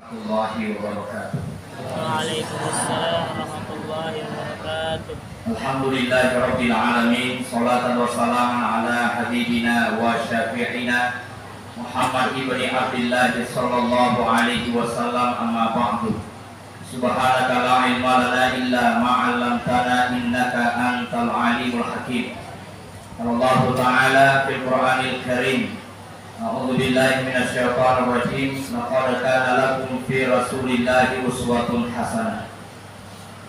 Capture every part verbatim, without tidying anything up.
Warahmatullahi wabarakatuh. Waalaikumsalam warahmatullahi wabarakatuh. Alhamdulillahi rabbil alamin, salatan wa salaman ala habibina wa syafi'ina Muhammad ibni Abdillah sallallahu alaihi wasallam, amma ba'du. Subhanaka la ilma lana illa ma 'allamtana innaka antal alimul hakim. Qala Allahu ta'ala fil Qur'anil Karim, a'udzu billahi minasy syaithanir rajim. Laqad kana lakum fi Rasulillahi uswatun hasanah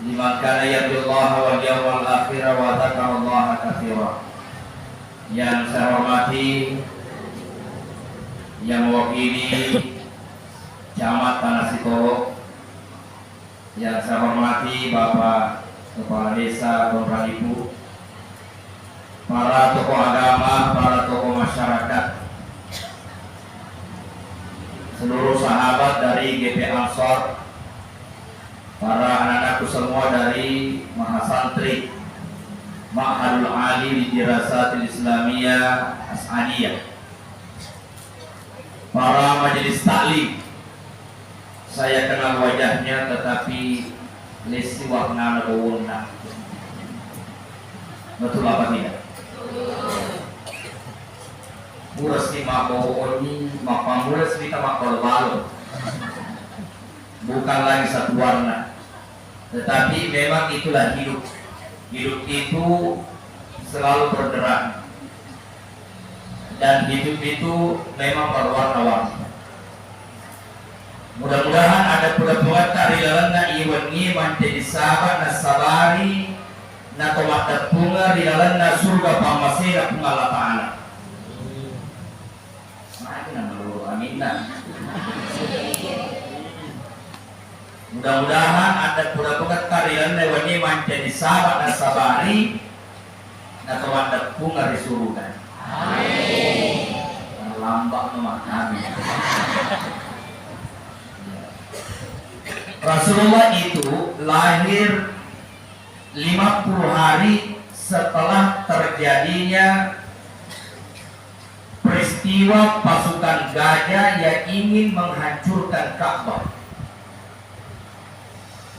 liman kana yarjullaha wal yawmal akhir wa dzakarallaha katsira. Yang saya hormati, yang mewakili Camat Tanah Sitolo, yang saya hormati Bapak Kepala Desa Konradipu, para tokoh agama, para tokoh masyarakat, seluruh sahabat dari G P Ansor, para anak-anakku semua dari Mahasantri Ma'hadul Ali Lidirasatil Islamiyah Hasaniyah, para majelis taklim, saya kenal wajahnya, tetapi lesi warnana bawonna. Betul apa tidak? Pura si mabbawa onni, mappammula si kita mabbalo-balo. Bukan lagi satu warna. Tetapi memang itulah hidup. Hidup itu selalu bergerak. Dan hidup itu memang berwarna-warni. Mudah-mudahan ada pura-purata ri lalenna iwenni mancaji saba nasabari na to maddeppungeng ri lalenna surga pammasena Puang Allah Ta'ala. Magi namaloro aminna. Mudah-mudahan ada pura-purata ri lalenna iwenni mancaji saba nasabari na to maddeppungeng ri suruga. Amin. Terlambat no makami. Rasulullah itu lahir lima puluh hari setelah terjadinya peristiwa pasukan gajah yang ingin menghancurkan Ka'bah.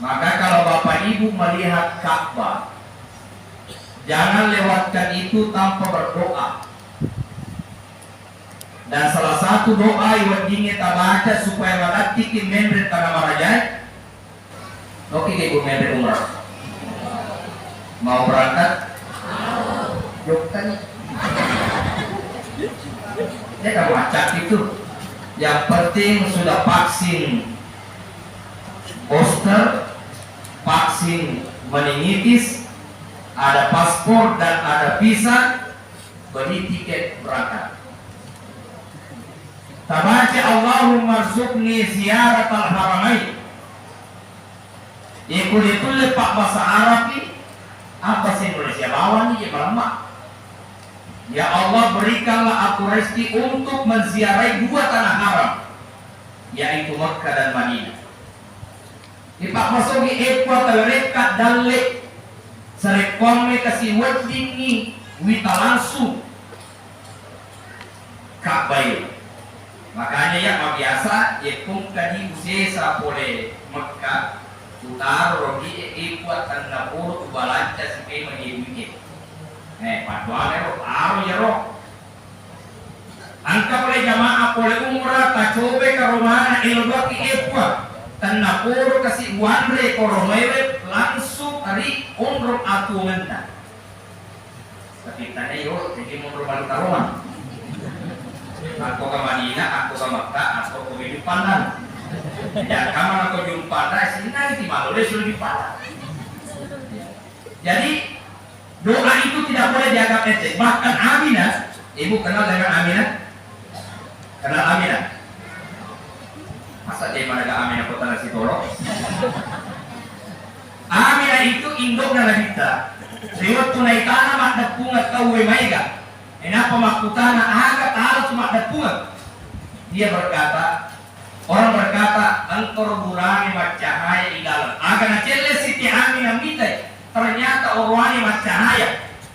Maka kalau Bapak Ibu melihat Ka'bah, jangan lewatkan itu tanpa berdoa. Dan salah satu doa yang weddingnge tabaca supaya madakkiki menre tana marajae, oke, ke ibu menre umrah. Mau berangkat? Jokkan. Ya, kamu acak itu. Yang penting sudah vaksin booster, vaksin meningitis, ada paspor dan ada visa, beli tiket berangkat. Tabaca Allahumma rzuqni ziyaratal haramain. Iko ditulle pabbasa Arabi, apa si Indonesia bawang ni je malemma. Ya Allah, berikanlah aku rezeki untuk menziarahi dua tanah haram, yaitu Mekah dan Madinah. Ipabbasogi e Puang tawerekka dalle sarekkoamme kasi weddingngi wita langsung Ka'bah e. Makanya ya mabiasa yekkong kaji usesa pole Mekka, utaro rogi e Puang tennapuro ubalanca sipemeng e duit e. Eh, paddoangero, taro yero. Engka pole jamaah pole umrah, tacobe karomana, elo duaki e Puang. Tennapuro kasi uanre koromaewe langsung ri onrong atuongenna. Tapi tane yo, jadi monro balu karoma. Akko ke Madinah, akko ke Mekah, akko ke Jumpandang. Jadi kamana ko Jumpandang, sini nanti malu deh suruh Jumpandang. Jadi doa itu tidak boleh dianggap enteng. Bahkan Aminah, ibu kenal dengan Aminah? Kenal Aminah? Masa dia mana gak Aminah kota nasi tolong? Aminah itu indukna Nabitta. Riwettu naitana maddeppungeng tauwe maega. Enapa makkutana aga taala tu maddeppungeng? Dia berkata, orang berkata, engkau burane maccahaya di dalam. Aga nacelle Siti Aminah mitai. Ternyata orowane maccahaya,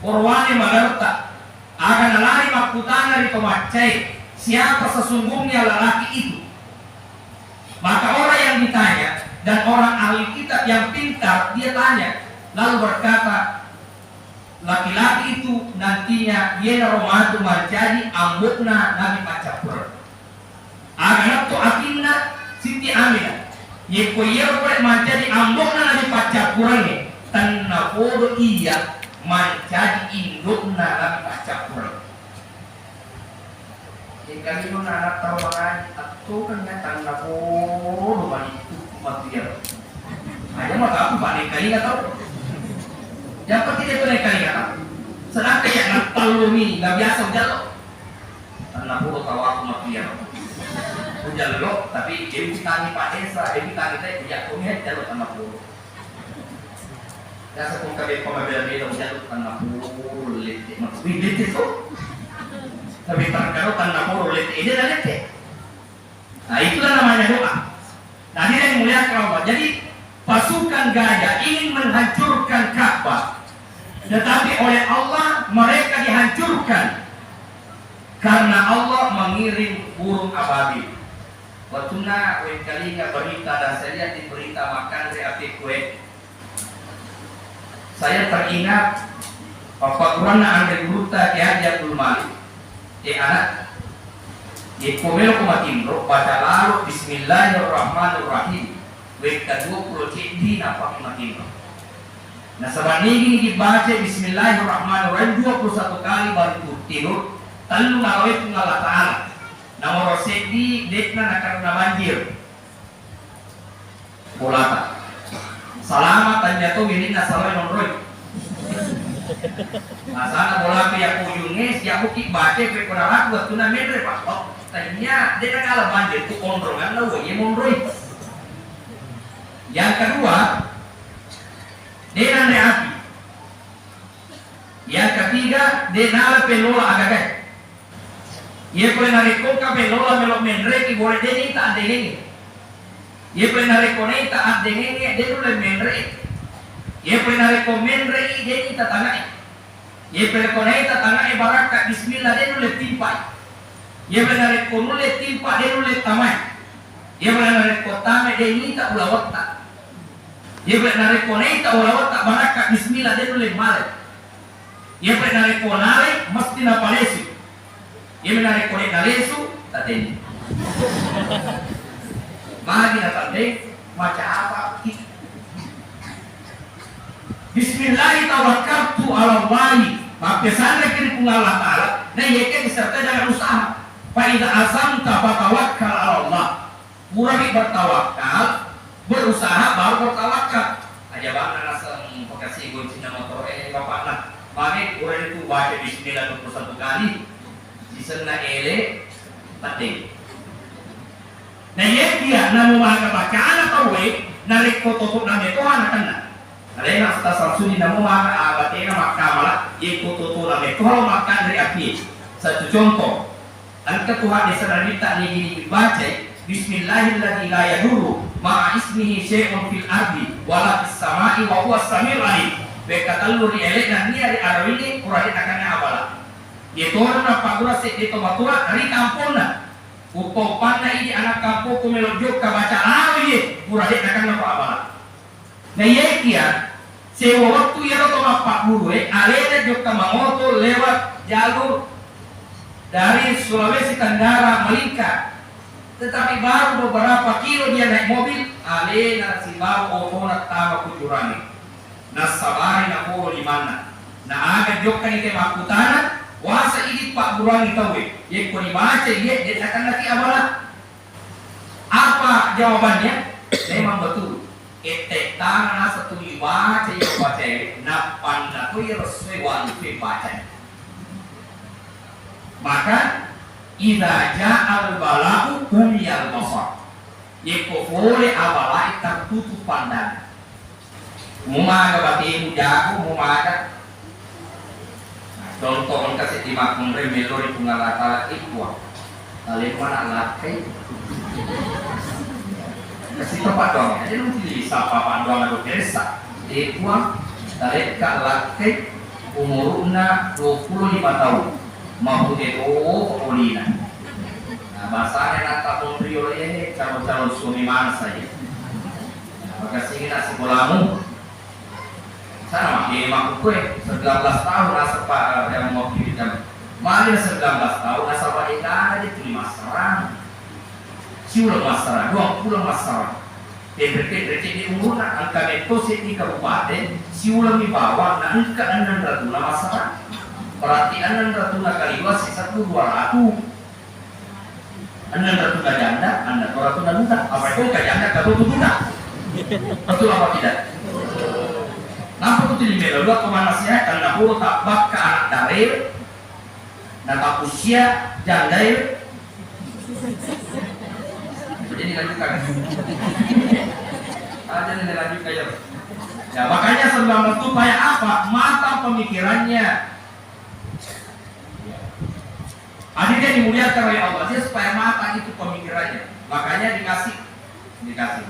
orowane malerta. Aga nalari makkutana ri to maccae, siapa sesungguhnya lelaki itu? Maka orang Dan orang ahli kitab yang pintar, dia tanya, lalu berkata, laki-laki itu nantinya iyanaro matu mancaji ambo'na nabi paccappurengnge. Aga natto atinna Siti Aminah, yekko iyaro pole mancaji ambo'na nabi paccappurengnge, tennapodo iya mancaji indo'na nabi paccappurengnge. Engkalino na anatta ro mangaji, attokengnga tannapodo malittu matu iyaro. Aja mataku, Pak, nengkalinga tau. Yang penting itu nengkalinga tau. Sedangkan yang nattallumi, nggak biasa ujallo. Tannapodo tau aku matu iyaro. Ujallo, tapi dia utangi Pak Desa, dia utangi teh, iya, kau jallo tannapodo. Biasa ko engka beppa mabela-bela ujallo tannapodo lette. Wih, lette to. Tapi terkadang tannapodo lette, eh, dia lette. Nah, itulah namanya doa. Nah, hadirin yang dimuliakan Allah. Jadi, pasukan gajah ingin menghancurkan Ka'bah. Tetapi oleh Allah mereka dihancurkan. Karena Allah mengirim burung ababil. Wettunna wengkalinga berita dan saya lihat di berita makan ri api kue. Saya teringat pappakuranna anre gurutta Kiai Haji Abdul Malik, eh, anak, yekko meloko matinro, baca lalo Bismillahirrahmanirrahim, wekka dua puluh ceddi napaki matinro. Nasaba nigi-nigi baca Bismillahirrahmanirrahim dua puluh satu kali baru tuttiru, tellu narawe Puang Allah Ta'ala. Nomoro seddi, de'na nakarena banjir bolata. Salama, tanya to wirinna salai monroi. Masana bolata ya ujungnge, siap buki baca, pe kona ragu, wattuna menre, Pak. Oh, tanya, de'na kala banjir, tu onrongan na, wo, ye monroi. Yang kedua, de'na nanre api. Yang ketiga, de'na nala pelola agagai. Iye pole narekko engka pelola melo menreki, bole de' nita addengengnge. Iye pole narekko nita addengengnge, de' nulle menre. Iye pole narekko menrei, de' nita tangae. Iye pole ko naita tangae barakka, bismillah, de' nulle timpai. Iye pole narekko nulle timpa, de' nulle tamai. Iye pole narekko tamai, de' nita ulawetta. Iye pole narekko naita ulawetta barakka, bismillah, de' nulle male. Iye pole narekko nalai, mesti napalesu. Iye pole narekko de' nalesu, tatenni. Magi natandai, maca apa ki? Bismillahi tawakkaltu 'alallahi. Mappesanreki ri Puang Allah Ta'ala, na iyakiya disertai dengan usaha. Fa idza azamta fatawakkal 'alallah. Purani bertawakal, berusaha, baru bertawakal. Aja bangga naseng bekasi goncinna motoro e bapakna. Mane purani tu baca bismillah dua puluh satu kali, sisenna ele, tette. Na iyakiya namo maga bacana tauwe, narekko totona metoha nakenna. Alena Ustaz Samsudin namo maga abatena makkamala, iko totona metoha makkanre api. Satu contoh, engka tu hadis nabitta nigi-nigi bacai, Bismillahilladzi la yadurru ma'a ismihi syai'un fil ardi wala fis sama'i wa huwas samiul alim. Wekka tellu ri ele'na nia ri arawini pura de' nakenna abala. Iye tona napaggura seddi to matua ri kamponna. Uppa-uppanna idi anak kampokku melo jokka baca lalo iye, pura de' nakenna pa abala. Na iyakiya, sewa wettu iyaro to mappaggurue, alena jokka mangoto lewat jalur dari Sulawesi Tenggara melingkar. Tetapi baru beberapa kilo dia naik mobil, alena sibawa otona tama kujurangi. Nassabari napolo limanna. Na aga jokkani te makkutana, wasa idi pagguruangi tauwe. Yekko dibaca iye, de' nakennaki abala. Apa jawabannya? Memang betul. Ette tana naseng tu ibaca iya bacae, nappanna to iya ressoe walupe bacai. Maka, idza ja'al bala'u umiyal basar. Yekko fole abalae tertutup pandang. Mumaga batemu jago, mumaga. Contoh engka seddi makkunrai mello ri Puang Allah Ta'ala, eh, Puang, talemma na lakkai. Kasi to paddoang, aja nanti sapa paddoang ado peressa. Eh, Puang, talekka lakkai umuruna dua puluh lima tahun. Mapute to polina. Nah, bahasanya nata monrio, eh, calon-calon suami mana saja. Makessing na sikolamu. Sana mah, eh, makkukkue, sembilan belas tahun nasaba, eh, yang mau kita. Magi sembilan belas tahun nasaba, eh, nggak ada di terima serang. Siuleng massarang, duang puleng massarang. Tenreke-reke di umurna, engka metto seddi kabupaten, siuleng mi bawang, na engka enneng ratuna massarang. Berarti enneng ratuna kaliwa sisebbu dua ratu. Enneng ratuna janda, enneng ratuna duda. Apa itu engka janda, engka duda? Betul apa tidak? Nampa tu tuli melo dua pemanassihat, karena puro tabbakka anak dare, Natapussia jandai. Jadi lanjutkan. Ah, jadi lanjutkan ya. Ya, makanya sembilan belas itu kayak apa? Matang pemikirannya. Hadirin yang dimuliakan oleh Allah, dia supaya matang itu pemikirannya. Makanya dikasih, dikasih.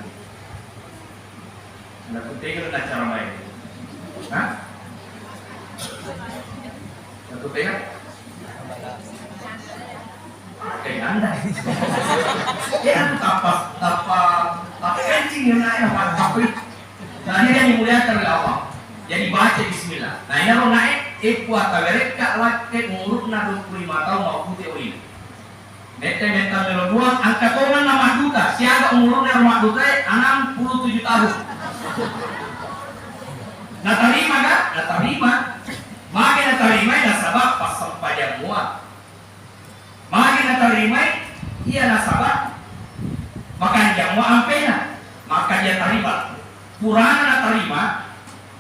Nakutega na cara main. Hah? Nakutega? Kayak anda. Ya, tapa, tapa, tapa kencing yang naik, apa, tapi. Nah, ini yang dimuliakan oleh Allah. Jadi baca bismillah. Nah, ini lo naik, eh, kuat, taberekka, lakke, umurna dua puluh lima tahun, mau putih, oh, ini. Mette-mette melo buang, engka tongenna madduta, siaga umurunna ro maddutae, enam puluh tujuh tahun. Natarima ga? Natarima. Magi natarimai? Nasaba passempajang mua. Magi natarimai? Iya, nasaba makanjang mua ampena. Maka dia tarima. Purana natarima,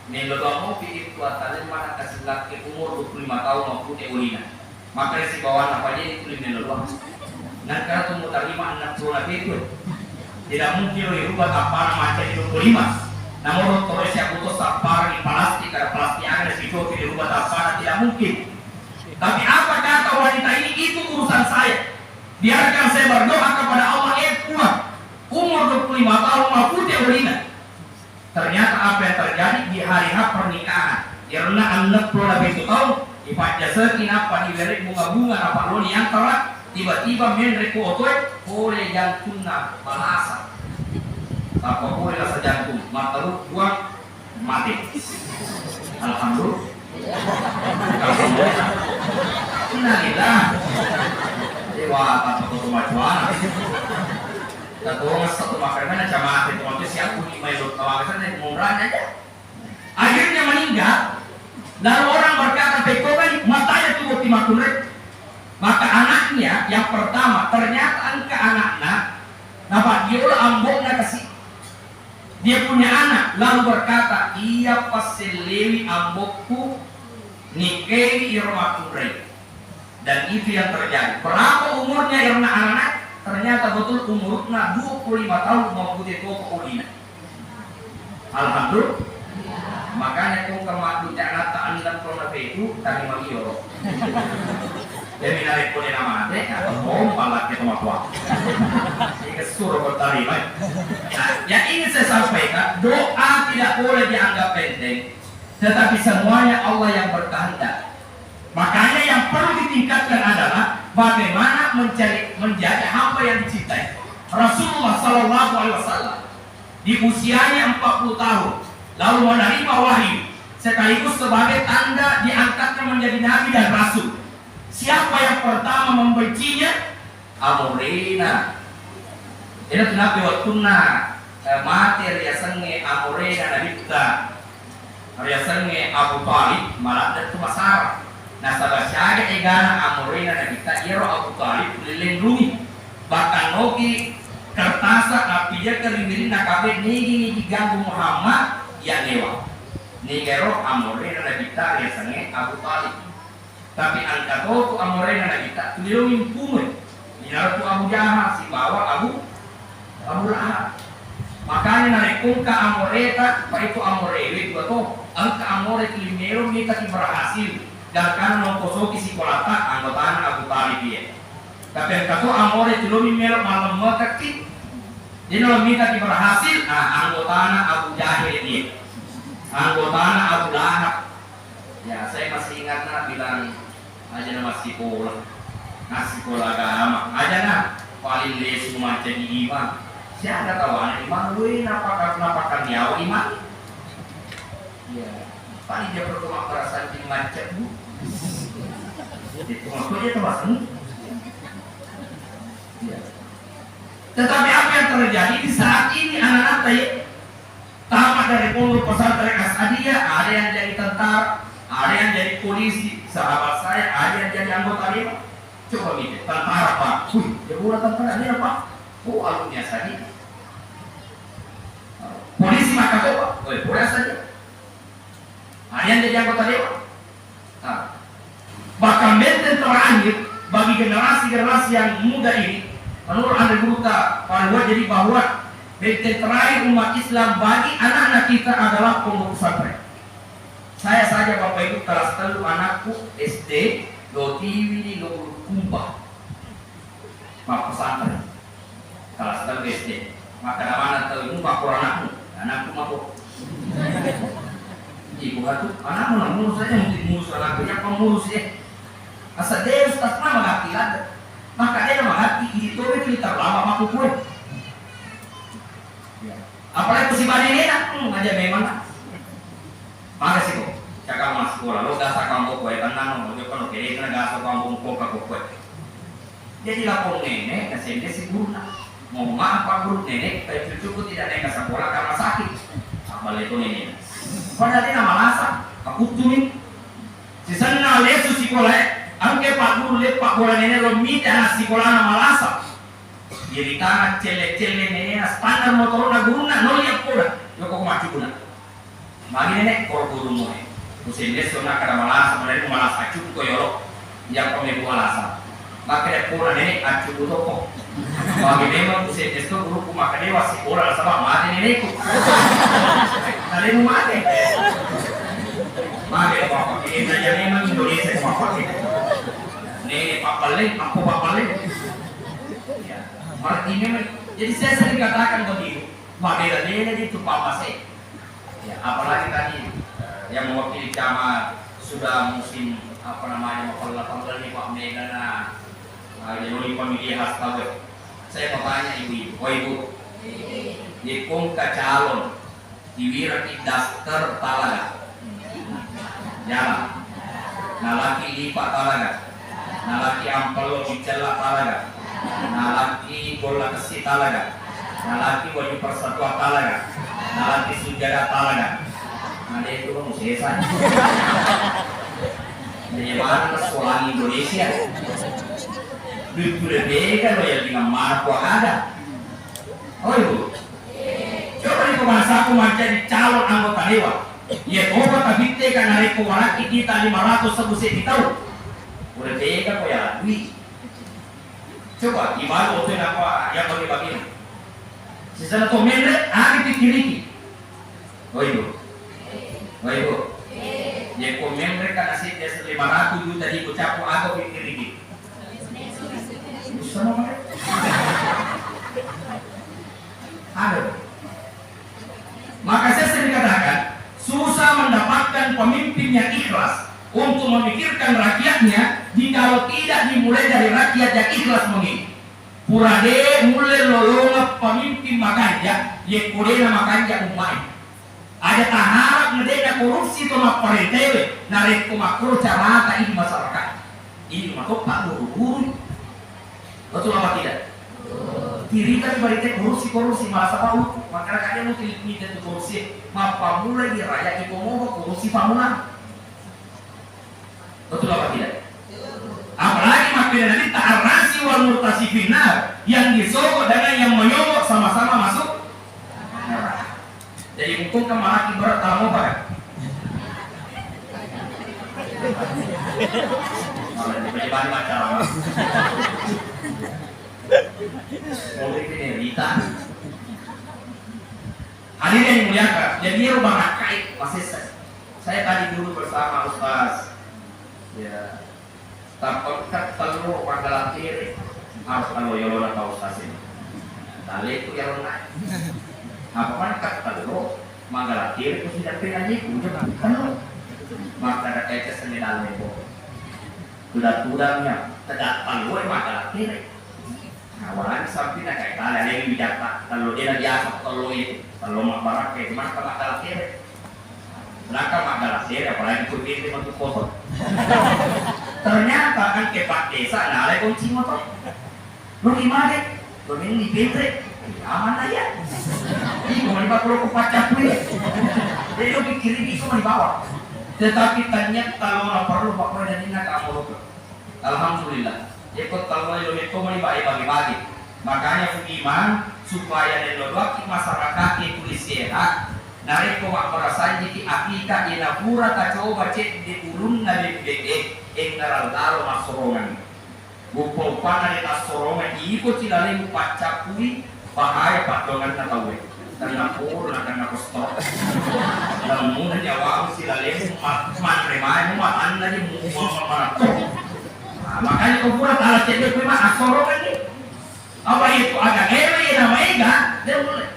Melo dua mopi itu atalema nakasilakke umur dua puluh lima tahun makkute ulina. Maka sibawanna pajai tuli melo dua. Nangka tu mutarima anak pura itu. Tidak mungkin lo rubah tapana macam dua puluh lima. Namun terus yang butuh sapar di plastik, ada plastik ada si coki rubah tapana, tidak mungkin. Tapi apa kata wanita ini, itu urusan saya. Biarkan saya berdoa kepada Allah, eh Tuhan, umur dua puluh lima tahun makkute ulina. Ternyata apa yang terjadi di hari H pernikahan, irna enneppulo pitu taung, ipajjaseki nappa dibere bunga-bunga, nappa loni antara, tiba-tiba menre ko otoe, pole jantunna balasa. Tappa pole rasa jantung, matteru buang, mate. Alhamdulillah. Innalillah. Dewa, tanpa kemajuan. Tatonga satu makan mana camate, teman tu siap pun lima euro tawaran sana, murahnya aja. Akhirnya meninggal, lalu orang berkata, "Pekokan matanya tubuh timakunre." Maka anaknya yang pertama, ternyata engka anakna, napa diola ambokna kasi. Dia punya anak, lalu berkata, "Iya passellewi ambokku, nikkewi iro makunre." Dan itu yang terjadi. Berapa umurnya irna anak? Ternyata betul umurna dua puluh lima tahun, mau putih tua ulina. Alhamdulillah. Makanya kau kemak dunia nata anda pernah itu tadi malioro. Jadi narik pun nama mate, atau mau malah kita mau tua. Ini kesuruh bertari, baik. Nah, yang ingin saya sampaikan, doa tidak boleh dianggap enteng, tetapi semuanya Allah yang berkehendak. Makanya yang perlu ditingkatkan adalah bagaimana mencari, menjadi hamba yang dicintai. Rasulullah Shallallahu Alaihi Wasallam di usianya empat puluh tahun, lalu menerima wahyu sekaligus sebagai tanda diangkatnya menjadi nabi dan rasul. Siapa yang pertama membencinya? Amorena. Ina tu nabi wettunna, eh, mate riasengnge amorena nabitta. Riasengnge Abu Thalib, maladde tu masara. Nasaba siaga egana amorena nabitta, iyaro Abu Thalib lillenrungi. Bahkan noki kertasa nappidiakkeng ri wirinna kafe, nigi-nigi ganggu Muhammad, iya lewa. Nigaro amorena nabitta riasengnge Abu Thalib. Tapi engka to tu amorena nabitta, tuli lo mimpunge. Inaro tu Abu Jahal sibawa Abu, Abu Lahab. Makanya narekko engka amoreta, pa itu amorewe dua to, engka amore tuli melo mita ki berhasil, gangkana nongkosoki sikolata, anggotana Abu Thalib iya. Tapi engka to amore tuli melo malemmekekki, jadi lo mita ki berhasil, ah, anggotana Abu Jahil iya, anggotana Abu Lahab. Ya, saya masih ingat, nak, bilang, "Aja na massikola. Massikola agama. Aja na paling lesu mancaji imam." Siaga tawana imam, we, napaka-, napaka Yawa imang. Iya. Paling dia perlu makkarasanting macet, Bu. Itu maksudnya itu, Mas. Iya. Tetapi apa yang terjadi di saat ini, anak-anak tadi tamat dari pondok pesantren As'adiyah, ada yang jadi tentara, ada yang jadi polisi, sahabat saya, ada yang jadi anggota dewan. Coba mikir, tentara, Pak. Wih, dia bukan tentara, dia apa? Oh, alumni As'adiyah. Polisi maka coba, oh, polisi saja. Ada yang jadi anggota dewan. Nah, bahkan benteng terakhir bagi generasi-generasi yang muda ini, menurut Andre Gurutta, Pak Luhut, jadi bahwa benteng terakhir umat Islam bagi anak-anak kita adalah pondok pesantren. Saya saja, Bapak Ibu, kelas telu anakku S D, lo tiwini, lo kumpa. Mappesantren. Kelas telu S D. Maka mana tau mu makkoro anakmu? Anakku mako. Ibu atu, anakmu na ngurus aja, mungkin ngurus anakku, ya pengurus ya. Asa dia ustaz na magatti ladde. Maka dia na magatti, itu itu terlambat makku kue. Ya. Apalagi ku sibadi nena, hmm, aja memang. Makasih kok. Cakap mas sekolah, lo gasa kampung kue, tenang, lo joko lo kiri, kena gasa kampung kok, kok kue. Jadi lapor nenek, kasih dia si guru nak. Mohon maaf Pak Guru, nenek, tapi cucuku tidak naik ke sekolah karena sakit. Apa itu nenek? Padahal dia nama rasa, aku tuh nih. Sisenna lesu sikola e, engke Pak Guru leppa bola nene lo mita anak sikola na malasa. Iritana celle-celle nenena standar motorona gurunna nolli appoda. Yoko ko maccuguna. Magi nene, koro guru moe. Kuseng lesu na kada malasa, malasa cukup ko yolo. Yang pame malasa. Makkeda pura nenek accuku toko. Magi memang ku sedes to guruku makkedae wassikola nasaba mate nenekku. Nalemu mate. Mage bapak ini nanya memang Indonesia bapak ini. Nenek papalle, aku papalle. Ya, berarti memang. Jadi saya sering katakan begitu. Mabela-bela itu papa saya. Ya, apalagi tadi, eh, yang mewakili camat sudah musim, apa namanya, mapella-pella ni Pak Mega na, eh, jadi pemilihan, astaga. Saya mau tanya ibu-ibu, oh ibu, di pongka calon, diwiraki daster talaga. Jalan. Nalaki lipa talaga. Nalaki ampello bicella talaga. Nalaki bolla kessi talaga. Nalaki waju persatuan talaga. Nalaki sujada talaga. Nah, itu kan sesa. Jadi mana sekolah Indonesia? Duit udah beda lo ya dengan mana ada. Oh ibu. Coba di bahasaku menjadi calon anggota dewan. Iya, coba tabitte kan narekko waraki kita lima ratus sebbu seddi tau. Udah beda kok ya, dui. Coba gimana waktu apa yang bagi-bagi. Sisana to menre, ada pikiriki. Oh ibu. Oh ibu. Iya, kok menre kan nasib dia lima ratus juta di ucapu, ada pikiriki. Susah mau. Ada. Maka saya sering katakan, susah mendapatkan pemimpin yang ikhlas untuk memikirkan rakyatnya jikalau tidak dimulai dari rakyat yang ikhlas memilih. Pura de mulle lolongeng pemimpin makanja, yekko dena makanja ummae. Aja taharap na de'na korupsi to mapparentewe, narekko makkoro carata idi masyarakat. Idi matoppa guru-guru. Betul apa tidak? Tirita di barita korupsi-korupsi, malah sapa uku. Masyarakat dia mungkin minta itu korupsi. Mappamula di raya iko moho korupsi pamula. Betul apa tidak? Apalagi makkeda Nabitta, "Ar-rasi wal murtasi finnar," yang disogok dengan yang menyogok sama-sama masuk neraka. Jadi, mumpung ke malaki berat, tamu apa? Malah dipejabat macam. Mau ini berita. Hadirin yang dimuliakan, jadi dia rumah makai masih se-, saya tadi dulu bersama Ustaz. Ya, tapengkat tello magalatere, harus tello yolona Pak Ustaz ini. Taleku ya naik. Apa kan kat tello magalatere ku sudah pernah nyeku, udah tello. Maka ada kayak kesenian lebo. Tuda-tudangnya, tidak tello magalatere. Nah, walani sampinna kae tale aleng bijatta, tello dena biasa tello itu, tello mabbarakka itu, maka makkala tere. Sedangkan makkala tere, apalagi tu bete matu kotor. Ternyata kan ke Pak Desa, nalai kunci motor. Lo gimana? Lo ini penre, aman aja. Ini mau dibawa lo kupacat gue. Jadi lo pikirin itu mau dibawa. Tetapi ternyata lo nggak perlu, Pak, gue dan ini nggak mau. Alhamdulillah. Iko tau lo metto mani bae bagi-bagi. Makanya ku imang supaya lellodoaki masyarakat itu sehat. Narekko mabbarasanjiki akika, ina pura tacoba cedde ulunna bebbe'e, engngarang lalo massorongeng. Uppa-uppanna de tassorongeng, iko cilalemu paccappui, bahaya paddoangenna tauwe. Tenna poro nakenna kostok. Lamunna nyawamu silalemu ma-, manre mai mu matanna je mu-, mu-, mu-, manatto. Nah, makanya ko pura tala cedde kuwi mah assorongeng ni. Apa itu agak ewe ya nama ega, dia mulai.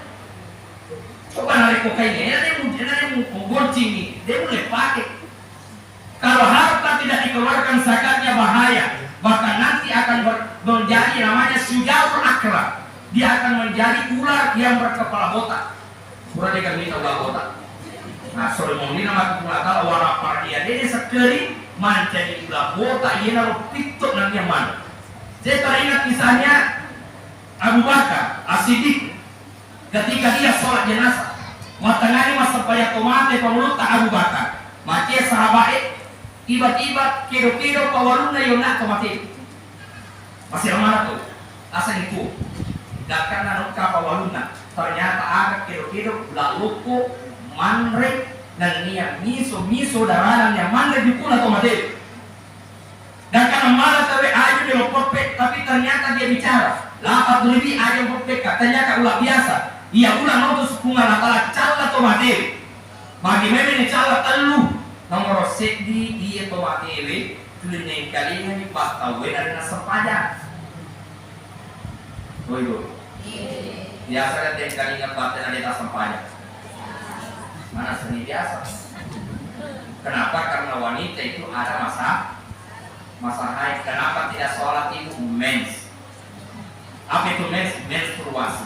Coba narekko kainge, dia mulai, dia mulai goncingi, dia mulai pakai. Kalau harta tidak dikeluarkan zakatnya bahaya, bahkan nanti akan ber-, menjadi namanya syujarul akra. Dia akan menjadi ular yang berkepala botak. Pura deka mita ular botak. Nah, sorry, mau nina mati pura tala warna pardia dede sekeri manjadi ular botak, iya naro pitto nang yang mana. Saya teringat kisahnya Abu Bakar As-Siddiq. Ketika dia sholat jenazah, matengani massempajang to mate pangulutta Abu Bakar. Macie sahabae, tiba-tiba kedo-kedo pawalunna yonna to mate. Masih mana tu? Asal itu. Gakkan nukka pawalunna. Ternyata ada kedo-kedo laloko manre nennia miso-miso darana yang manre jukuna to mate. Dan karena malah tawe aju di lopoppe, tapi ternyata dia bicara. Lapa lebih aja poppe, katanya ka ulah biasa. Iya ulah mau tu sepunga latala calla to mate. Bagi meme ni calla tellu. Nomor seddi iya to matewe, tuli nengkalinga ni pattawe dari nasempajang. Woi, Bu. Biasa kan tengkalinga pattawe dari nasempajang. Mana seni biasa? Kenapa? Karena wanita itu ada masa Masa haid, kenapa tidak sholat ibu? Mens. Apa itu mens? Menstruasi.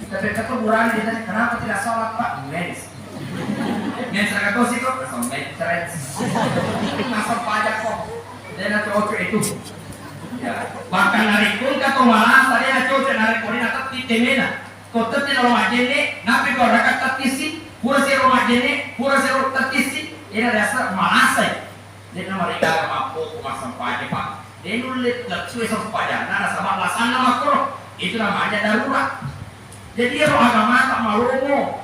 Tapi kata Quran kita, kenapa tidak sholat, Pak? Mens. Mens kata sih kok, langsung mens. Masa pajak kok. Dia nak cocok itu. Ya. Bahkan narik pun kata malah, saya nak cocok narik pun nak tetti temena. Kau tetti kalau majene, napi kau rakat tetti sih, pura sih rumah jene, pura sih rumah tetti sih. Ini dasar malasai. De'na marigaga mappoko massempajang, Pak. De' nulle lettu'e sempajanna, nasaba' lasanna makkoro. Itu namanya darurat. Jadi, ero agamata malomo.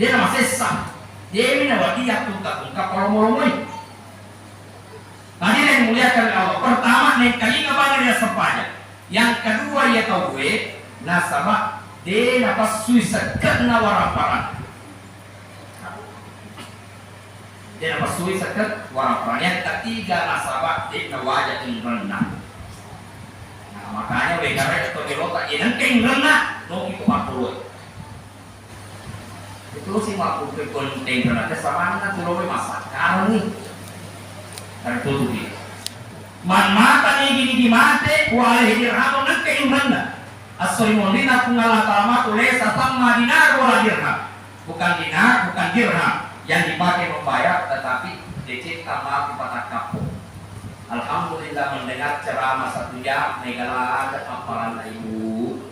De' namasessa. De' mi nawedding yattungka-tungka palomo-lomoi. Hadirin yang dimuliakan oleh Allah. Pertama, nengkalinga bangga dengan sempajang. Yang kedua, iya tauwe, nasaba' de' napessui sekke'na warapparang. De' napessui sekke'na warapparang. Yang ketiga, nasaba' de' nawaja inrenna. Nah, makanya wegara itu di lota, ya, nengka inrenna, noki ko pappuloi. Itu si mappuloi ko inrenna, samanna tu loe masakkarang ni. Tertutupi. Man mata nigi-nigi mate, wa alaihi dirhamun, nengka inrenna. Assoi monrina Puang Allah Ta'ala matu, laisa tsamma dinar wala dirham. Bukan dinar, bukan dirham yang dipakai membayar, tetapi decetta matu patakkappo. Alhamdulillah, mendengar ceramah satu jam, megala ada appalanna ibu.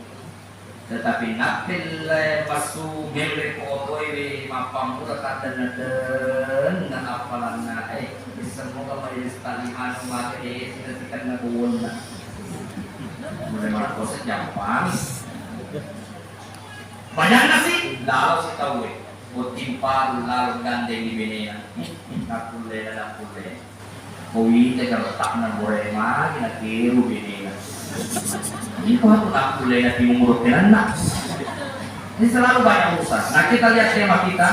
Tetapi nappelle massu melle ko otoewe, mappammula taddenna-denna appalanna, eh, semmoga majelis taklim anu mate, eh, sita-sitanna bowonna. Mulai marakko sejam, Pak. Bajanna si, lalo si tauwe. Botting paru lalo gandengi benena. Nakkullena, nakkullena. Ko wita garetta'na borae magi nakeru benena. Iko aku nakkullena timumuru tenanna. Ini selalu banyak urusan. Nah, kita lihat tema kita,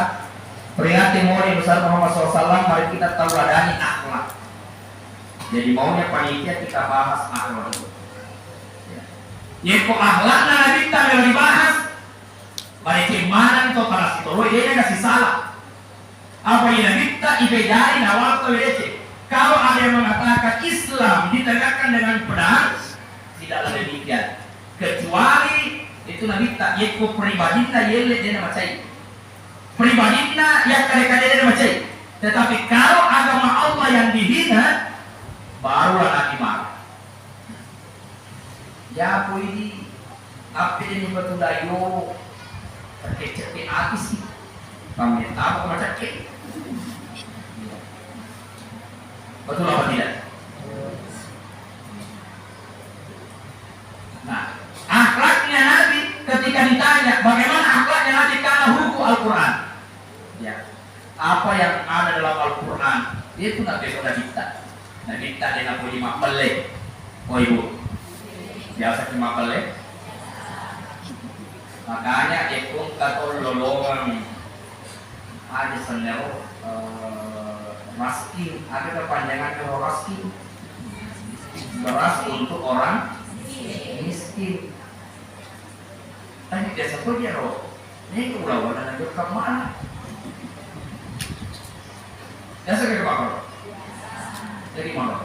peringati Maulid Besar Muhammad sallallahu alaihi wasallam, mari kita tauladani akhlak. Jadi maunya panitia kita bahas akhlak. Ya. Yeko akhlakna Nabitta melo dibahas, madeceng maneng to para sitoloi, de' nasisala. Apa iya Nabitta ipejari nawatto wedece. Kalau ada yang mengatakan Islam ditegakkan dengan pedang, si Tidak demikian. Kecuali itu Nabitta, yekko pribadinna yelle dena macai. Pribadinna yakkade-kade dena macai. Tetapi kalau agama Allah yang dihina, barulah Nabi marah. Ya, poidi, apa ini betul ayo, terkecil hati sih. Pamit apa macam. Betul apa tidak? Nah, akhlaknya Nabi ketika ditanya, "Bagaimana akhlaknya Nabi karena hukum Al-Quran?" Ya, apa yang ada dalam Al-Quran, itu Nabi sudah kita. Nabi kita dia nak boleh mampelle. Oh, Ibu. Biasa ki mampelle. Makanya, dia pun kata lolongan Aja sennero, eh, raskin, ada kepanjangannya raskin. Beras untuk orang miskin. Tadi biasa pergi roh. Ini ulawan aja ke mana? Biasa ke mana? Jadi mana?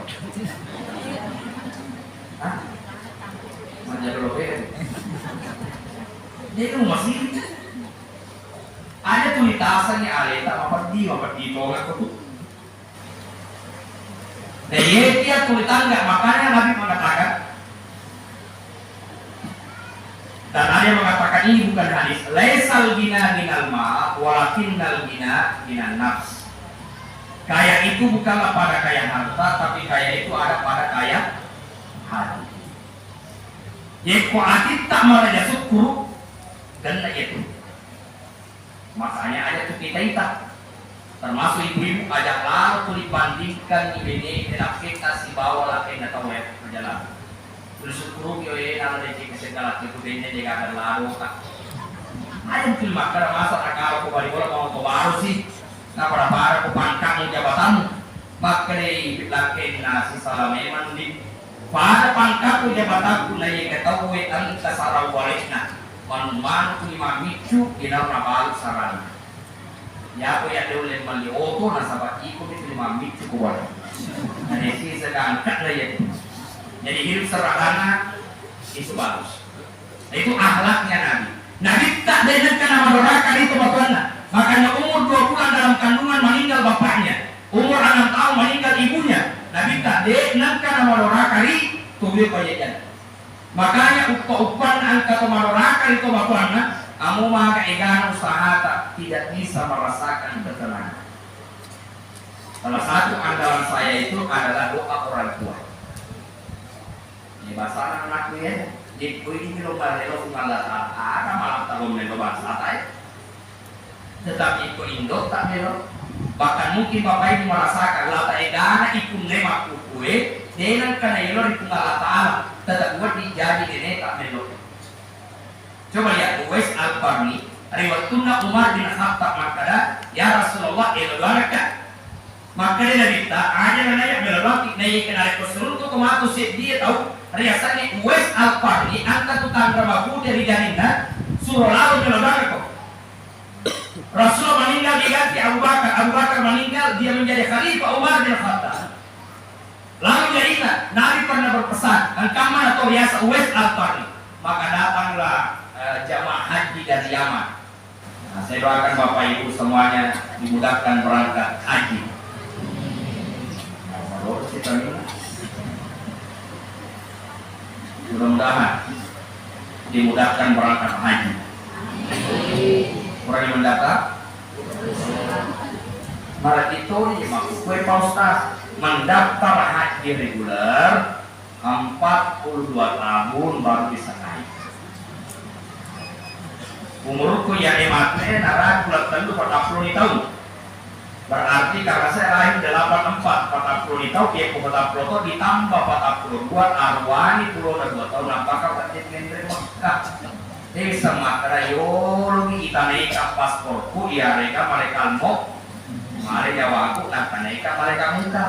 Hah? Mana jadi roh ya? Jadi rumah sini. Ada tuli tasangngi aleta mapeddi, mapeddi tongeng ko tu. Dan iyakiya tuli tangga, makanya Nabi mengatakan, dan ada yang mengatakan ini bukan hadis, "Laisal gina ginal mal, walakinnal gina ginan nafs." Kaya itu bukanlah pada kaya harta, tapi kaya itu ada pada kaya hati. Yekko atitta maraja sukkuru, genna itu. Makanya aja tu kita ita, termasuk ibu-ibu, aja lalo tu dibandingkan ibene lakketta sibawa lakkenna tau ya, aja lalo. Terus sukkuru yo e nalo de cek segala tu benne de gaga lalo ka. Aja tu makkara masa nakaro ko bali bola mau ko baru sih. Napada-pada ko pangkatmu jabatanmu. Makkedai lakkenna sisala memang di pada pangkatku jabatanku na iyaga tauwe engka sarang walekna. Manu-manu kuni mammiccu inau nabalu sarana. Yako ya dole melli oto nasaba iko mi tuli mammiccu ko wale. Jadi sisa gangka na iya. Jadi hidup sederhana itu bagus. Itu akhlaknya Nabi. Nabi tak dengar kena madoraka itu bapaknya. Makanya umur dua bulan dalam kandungan meninggal bapaknya. Umur enam tahun meninggal ibunya. Nabi tak dengar kena madoraka itu dia pajajan. Makanya uppa-uppanna engka to madoraka ri to matoanna, amo maga egana usahata tidak bisa merasakan ketenangan. Salah satu andalan saya itu adalah doa orang tua. Ini bahasa anakku ya, di ini lo barelo Allah Ta'ala, ada malam tahun melo bahasa ya. Tetapi ko indo tak melo. Bahkan mungkin bapak ibu merasakan lata egana ikunne makkukue, denang kana elo ri Puang Allah Ta'ala, tetap buat dijadi dene tak melo. Coba lihat Uwais Al-Qarni, ri wettunna Umar bin Khattab makkada, "Ya Rasulullah, elo duanakka." Makkeda Nabitta, "Aja nanaja melo duaki, naiyakka narekko siruntuko matu seddie tau, riasengnge Uwais Al-Qarni, engka tu tanra mapute ri janinna, suro lalo melo duanakko." Rasulullah meninggal diganti Abu Bakar. Abu Bakar meninggal, dia menjadi khalifah Umar bin Khattab. Lalu jainna, Nabi pernah berpesan, engkamma nato riaseng Uwais Al-Qarni. Maka datanglah, eh, jamaah haji dari Yaman. Nah, saya doakan Bapak Ibu semuanya dimudahkan berangkat haji. Nah, baru kita minta. Mudah-mudahan dimudahkan berangkat haji. Orang yang mendaftar, malah itu ya, Pak. Kue Pak Ustaz mendaftar haji reguler empat puluh dua tahun baru bisa naik. Umurku ya mate naraku tellu empat puluh tahun. Berarti karena saya lahir delapan empat, empat puluh tahun, ya, empat puluh tahun ditambah empat puluh dua, aruani puluh dua tahun, apakah wajib ngenre Mekah? Desa Makara yolo di itaneka pasporku, ya reka mereka mau, mare jawaku, nah taneka mereka muka.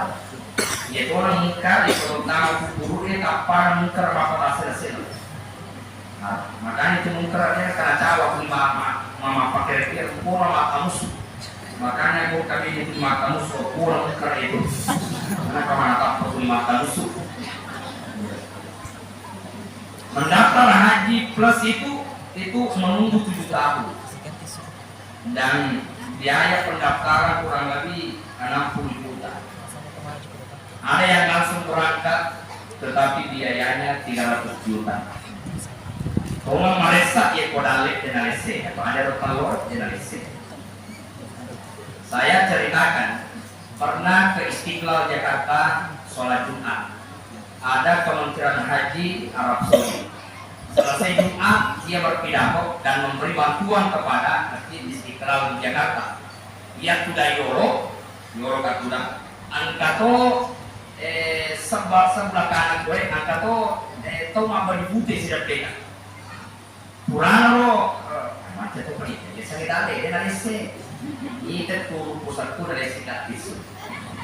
Ya orang muka, ya orang tahu guru, eh, kapan muka, apa hasil hasil. Nah, makanya itu mungkar dia karena cawa aku mama, mama pakai dia pura mata musuh. Makanya aku kami itu mata musuh, pura mungkar itu. Karena kemana tak perlu mata musuh. Mendaftar haji plus itu, itu menunggu tujuh tahun. Dan biaya pendaftaran kurang lebih enam puluh juta. Ada yang langsung berangkat, tetapi biayanya tiga ratus juta. Tongeng maressa iya ko dalle de nalesse, atau ada ro talo de nalesse. Saya ceritakan, pernah ke Istiqlal Jakarta sholat Jumat. Ada Kementerian Haji Arab Saudi. Selesai Jumat, ia berpidato dan memberi bantuan kepada Masjid Istiqlal di Jakarta. Ia sudah yolo, yolo katuda. Engka to, eh, sebelah, sebelah kanan gue, engka to, eh, tau mabbali pute sidappena. Purana ro, eh, macca to pale, biasa ke dalle, de nalesse. Ita tu pusatku nalesse kattisu.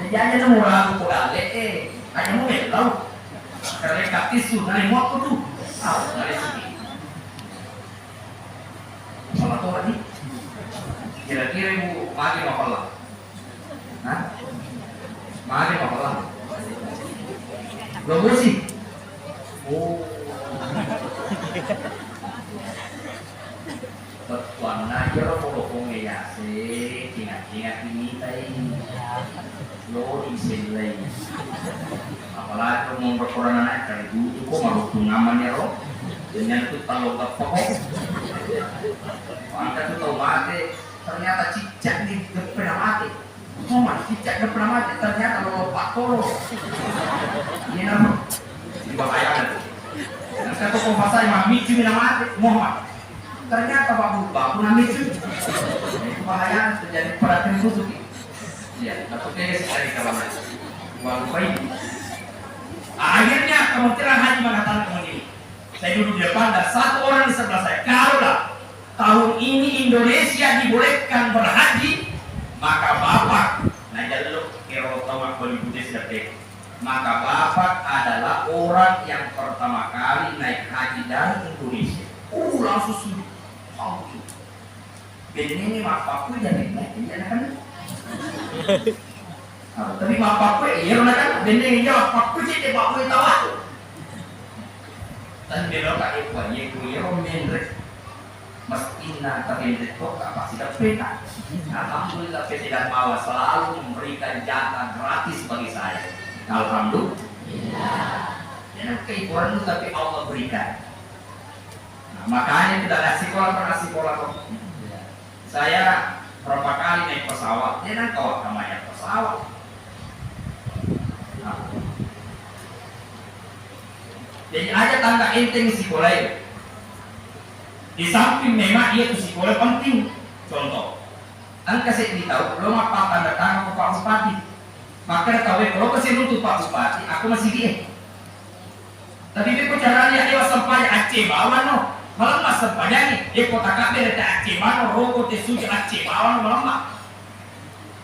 Jadi aja nemu ragu ko dalle, eh, aja mu mellau. Karena kattisu, nalai muakku tu. Ah, nalesse. Salah to tadi. Kira-kira ibu magi mau Allah. Hah? Magi apa lah? Lo bosi? Oh. Bettuanna iyaro polo-polo yase, cinga-cinga timitai. Lo isellai. Apalagi lo monro korona naik kali dulu ko maruttung aman ya ro. Dengan tu talo gappa ko. Angkat tu tau mate. Ternyata cicak di depan mate. Oh, cicak depan mate, ternyata lo lompat tolo. Iya, nama. Di bahaya. Yang kata kau pasal mamicu mina mate, Muhammad. Ternyata Pak Bupati, aku namicu. Itu bahaya, terjadi pada tertutup. Iya, tapi kayak sekali kawan. Wah, lupa ini. Akhirnya Kementerian Haji mengatakan begini. Saya duduk di depan, dan satu orang di sebelah saya. Kalaulah tahun ini Indonesia dibolehkan berhaji, maka Bapak, nah, jalur kero tau mabbali pute sidappena. Maka Bapak adalah orang yang pertama kali naik haji dari Indonesia. Uh, langsung sujud. Alhamdulillah. Bennengngi mappakkui jaminna, iya nakan. Tapi mappakkui, iya nakan, bennengngi iya mappakkui, cedde pakkui tawatu. Tende loka, eh, kuah, iya, kuah, iya, menre. Mestinna terende toka, pasti dappeta. Alhamdulillah, P T Darmawan selalu memberikan jatah gratis bagi saya. Alhamdulillah. Jangan keiburan, tapi Allah berikan. Nah, makanya tidak ada sekolah, pernah sekolah kok. Saya berapa kali naik pesawat, dia nang kawak kamanya pesawat. Nah. Jadi aja tangga enteng sekolah itu. Di samping memang iya tu sekolah penting. Contoh, engka seddi tau lo mappatanda tangan ke Pak Bupati. Makkeda tau e, lo kasi nuntu Pak Bupati, aku masih di. Tapi beko caranya, eh, massempajang acce bawang no. Malemma sempajang e, eh, ko takabbere te acce bawang no, roko te sujud acce bawang no, malemma.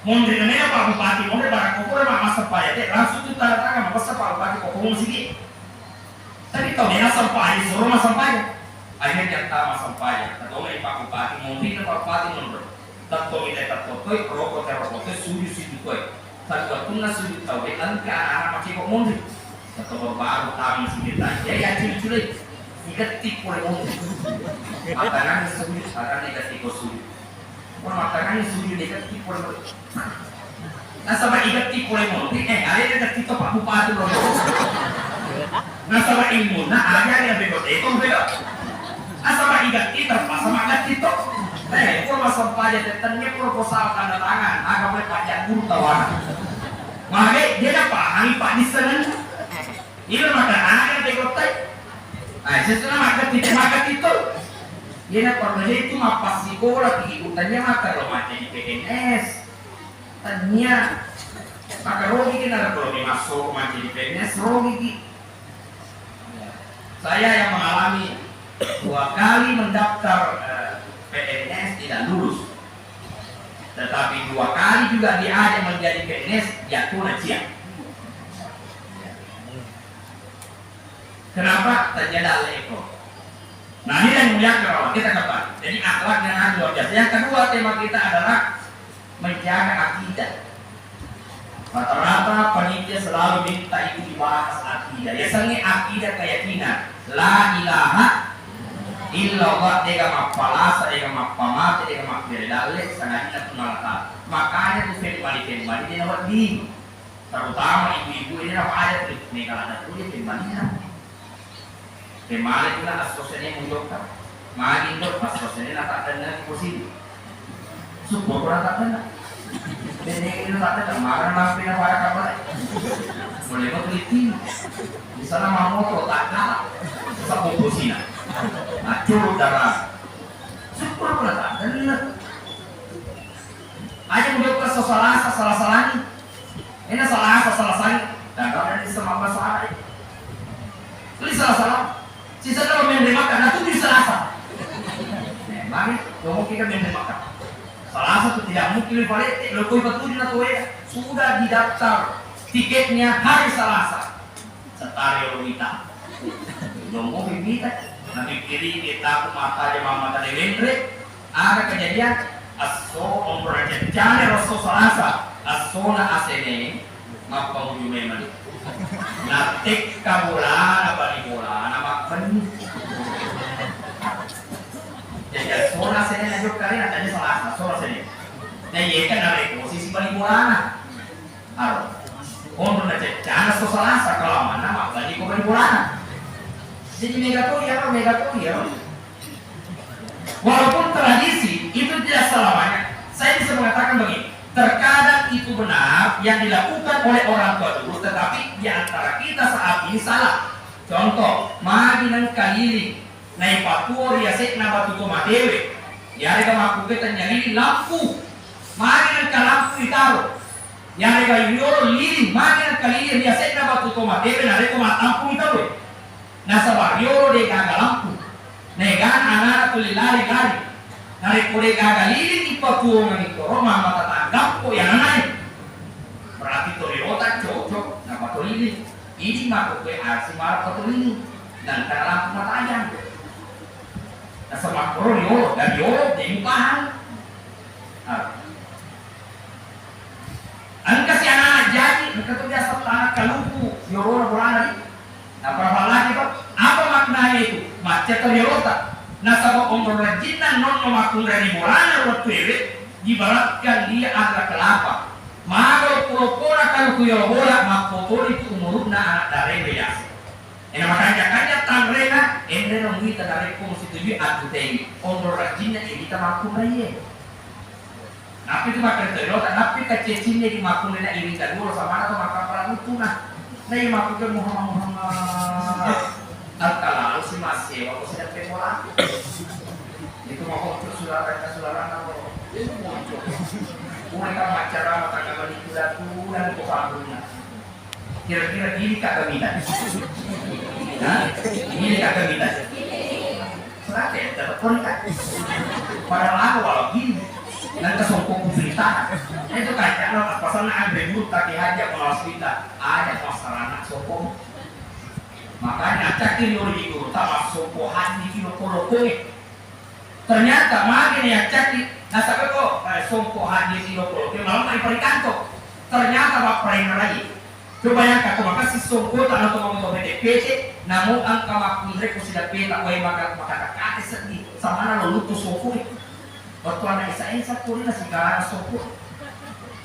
Monri na mena Pak Bupati, monri barang ko pura ma-, massempajang te, langsung tu tanda tangan, mapessa Pak Bupati ko komo sigi. Tapi tau de nassempajang, suro massempajang. Akhirnya tama sempajang, tatongeng Pak Bupati, monri na Pak Bupati monro. Tetto ite tetto toi, roko te roko toi, sujud sujud toi. Tapi wettunna sujud tau de, engka anak-anak maceko monri. Tetto baru tama sigi tanya, ya, ya, culi-culi. Igetti pole monri. Matanganni sujud, matanganni igetti ko sujud. Pole matanganni sujud igetti pole monri. Nasaba igetti pole monri, eh, ale igetti to Pak Bupati lo. Nasaba ilmunna, aja ya bego teto bego. Nasaba igetti terpaksa magetti to. Eh, pura massempajang tettennya pura posal tanda tangan, aga boleh pajak guru tawana. Mage, dia dapat hari Pak di sana. Ilo maka aga bego tai. Ah, sesuai magetti, magetti to. Dia dapat belajar itu mapas sekolah, tinggi kutanya maka lo macam di P N S. Tania, maka rogi ki nara kalau di masuk macam di P N S, rogi ki. Saya yang mengalami dua kali mendaftar, eh, P N S tidak lulus. Tetapi dua kali juga diajak menjadi P N S, jatuh nacia. Kenapa? Terjadi eko. Nah, ini yang mulia kerawan kita kembali. Jadi akhlaknya nanti luar biasa. Yang kedua tema kita adalah menjaga akidah. Rata-rata panitia selalu minta itu dibahas akidah. Yasengnge akidah keyakinan. La ilaha illallah, dega mappalasa, dega mappamate, dega mappere dalle, sangadinna Puang Allah Ta'ala. Makanya tu femmali-femmali dena wedding. Terutama ibu-ibu ini apa ada tuh, mega ada tuh dia femmali. Pemale pula assosene mujokka. Magi ndo assosene na taddenna di posisi. Syukur pura taddenna. Dene ini taddenna, mara nampe na pada kabar. Boleh kok teliti. Di sana mamoto takka. Sabu posina. Acur darah. Syukur pura taddenna. Aja mujokka so salasa, salah-salani. Ena salasa, salasani. Dan kau dari sama bahasa Arab. Ini salah-salah. Sisa kalau main remak, nah, tujuh salasa. Memang, ngomong kita main remak. Salasa tu tidak mungkin lu palete, lo koi patuju na tuwe. Sudah didaftar tiketnya hari Salasa. Setari lo mita. Nomor mita. Napikkiri kita aku mata aja mama tadi lenre. Ada kejadian, esso omro ceccane rosso Salasa, essona Asene mappamuju memang. Natekka bolana, bali bolana mappenni. Jadi essona Asene najokka ri, natanya Salasa, essona Asene. Nah, iya kan narekko sisi bali bolana. Aro. Onro na ceccana so Salasa, kalau mana mabbali ko bali bolana. Jadi mega to iya, mega to iya. Walaupun tradisi itu tidak selamanya, saya bisa mengatakan begini, terkadang itu benar yang dilakukan oleh orang tua dulu, tetapi di antara kita saat ini salah. Contoh, magi nengka lili naipatuo ri yase'na batu tomatewe, yarega makkuke tennya lili lampu, magi nengka lampu itaro, yarega yolo lili, magi nengka lili ri yase'na batu tomatewe narekko mattampu itawe. Nasaba riolo degaga lampu, naegana anana tuli lari-lari. Narekko degaga lili ipatuongengi toro, mama tatangkappo yananae. Berarti to riota cocok napatolili. Idi makkukue arsi mala patolili. Nengka lampu matajang. Nasaba koro riolo, dan riolo de mupahang. Ah. Engka si anak-anak jaji, engka tu biasa anak kaluku, yolona bolana di. Apa lagi to? Apa maknanya itu? Macca to yolota. Nasaba onrong rajinna nonno makkunrai bolana wettu ewe, diibaratkan dia adalah kelapa. Maga loppo-loppona kaluku yolo bola, mappotoni tu umurunna anak darewe yase. Ena makanja-kanja tanrena, enrena muita narekko musitujui attutei. Onrong rajinna irita makkunraie. Nappi tu makkaretto ero, nappi kaccecinni di makkunrena iring kaduo, samana tu makkappala lutuna. Nai makkuke Muhammad, Muhammad. Engka lalo si massewa ko sidappe bola. Itu mau kocok sularana, sularana ko. Itu kocok. Mulai kan maccara matangga bani kuda-kuda ko panggunna. Kira-kira gini kak gamitan? Hah? Gini kak gamitan? Serate, tetep pun kak. Padahal aku walau gini, nanti songkok cerita. Itu kayak apa? Pasangan Andre Guru, tapi aja kalau cerita, ada pasaran anak songkok. Makanya cakir yori itu, tambah songkok hati kilo kolokoi. Ternyata magi ni yaccaki, nasaba ko, eh, songko haji si loko-loko, malamma iparikanto. Ternyata bapparengngerai. Coba bayangkan, ko makessing songkota na to mamo pete-pete, namo engka makkunrai ko sidappeta, wae maka-, makatakate seddi, samana lo luttu songko e. Wettu ana isa-isa ko ri nasigarana songko.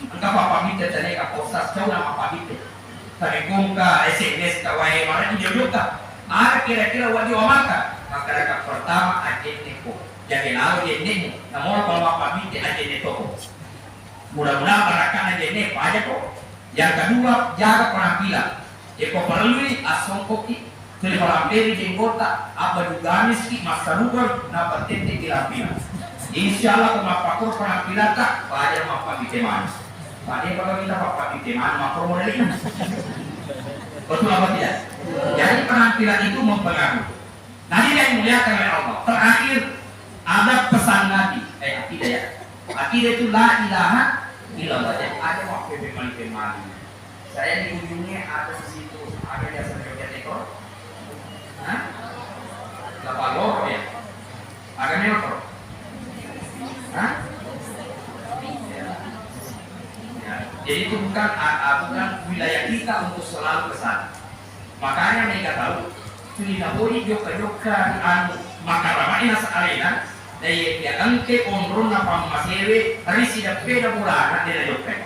Engka pappabitte tania ka postas, cau na mappabitte. Tapi kongka S M S ka wae marani jojokka. Aga kira-kira wadi wamaka? Makkadaka pertama ajenne ko. Jaga lalo jennemu. Namola pala mappabitte ajenne toko. Mudah-mudahan barakkana jenne paja ko. Yang kedua, jaga penampilan. Eko perlui assongkoki. Tuli palamperi jenggota, apa juga miski masa luar, napa tette di lampina. Insya Allah, ko mappakko penampilatta, paja mappabite manu. Pada pada kita mappabite manu, mappro model ini. Betul apa tidak? Jadi penampilan itu mempengaruhi. Nah, ini yang dimuliakan oleh Allah. Terakhir, ada pesan Nabi. Eh, akidah ya. Akidah itu la ilaha illallah. Jadi, ada waktu pemali-pemali. Saya di ujungnya ada di situ, ada jasa joget itu. Hah? Delapan loro ya? Ada motor? Hah? Ya. Ya. Jadi itu bukan, a-, a-, bukan wilayah kita untuk selalu ke sana. Makanya mega tau tuli napoi jokka-jokka ri anu, makkaramae naseng alena, dai ya engke onronna pammasewe ri sideppena bolana de najokkai.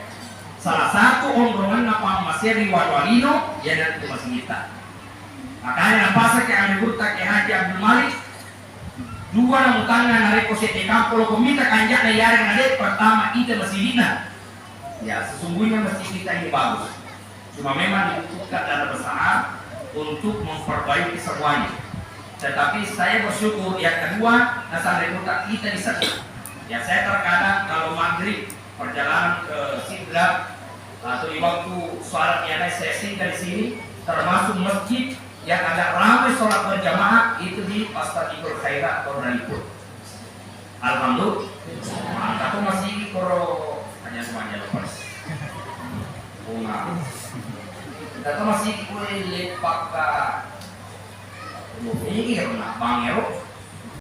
Salah satu onrongenna pammase ri Wanualino iyanaritu masigitta. Makanya napasaki anggurutta Kiai Haji Abdul Malik, dua namutanna narekko sedde kampo loko mita kanja'na iyarega nade, pertama ita masigi'na. Ya, sesungguhnya masjid kita ini bagus. Cuma memang dibutuhkan dana besar untuk memperbaiki semuanya. Tetapi saya bersyukur, yang kedua, nasare kota kita di sana. Ya, saya terkadang kalau maghrib perjalanan ke Sidrap atau di waktu sholat iyana saya singgah di sini, termasuk masjid yang agak ramai sholat berjamaah itu di Fastabiqul Khairat Kordalipur. Alhamdulillah. Maka tu masih koro hanya semuanya lepas. Bunga. Kita tu masih kue lepak ka. Ini nak bang ya,